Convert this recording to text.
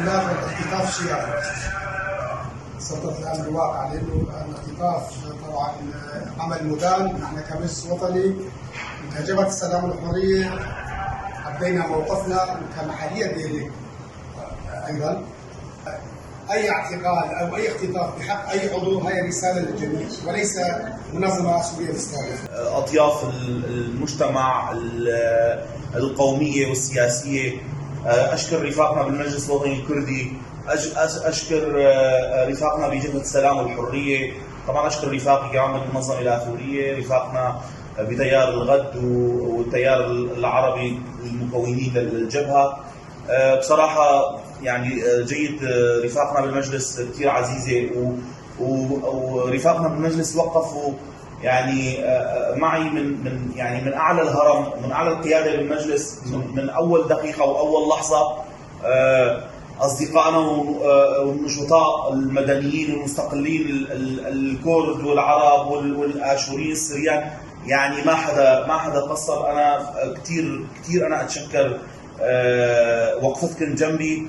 الإبلاغ والاختطاف شيء آخر. سلطة الأمر الواقع، لأنه الاختطاف طبعا عمل مدان. نحن كمجلس وطني وكجبهة السلام والحرية أبدينا موقفنا، وكمحلية ديريك أيضا. أي اعتقال أو أي اختطاف بحق أي عضو هي رسالة للجميع وليس منظمة سورية تستهدف. أطياف المجتمع القومية والسياسية، أشكر رفاقنا بالمجلس الوطني الكردي، أشكر رفاقنا بجبهة السلام والحرية، طبعا أشكر رفاقي كمان بالمنظمة الآثورية، رفاقنا بتيار الغد والتيار العربي المكونين للجبهة. بصراحة يعني جيد رفاقنا بالمجلس كثير عزيزة، ورفاقنا بالمجلس وقفوا يعني معي من يعني من اعلى الهرم ومن اعلى القياده بالمجلس من اول دقيقه واول لحظه. اصدقائنا والنشطاء المدنيين والمستقلين الكرد والعرب والاشوريين السريان، يعني ما حدا قصر. انا كثير كثير انا اتشكر وقفتكم جنبي.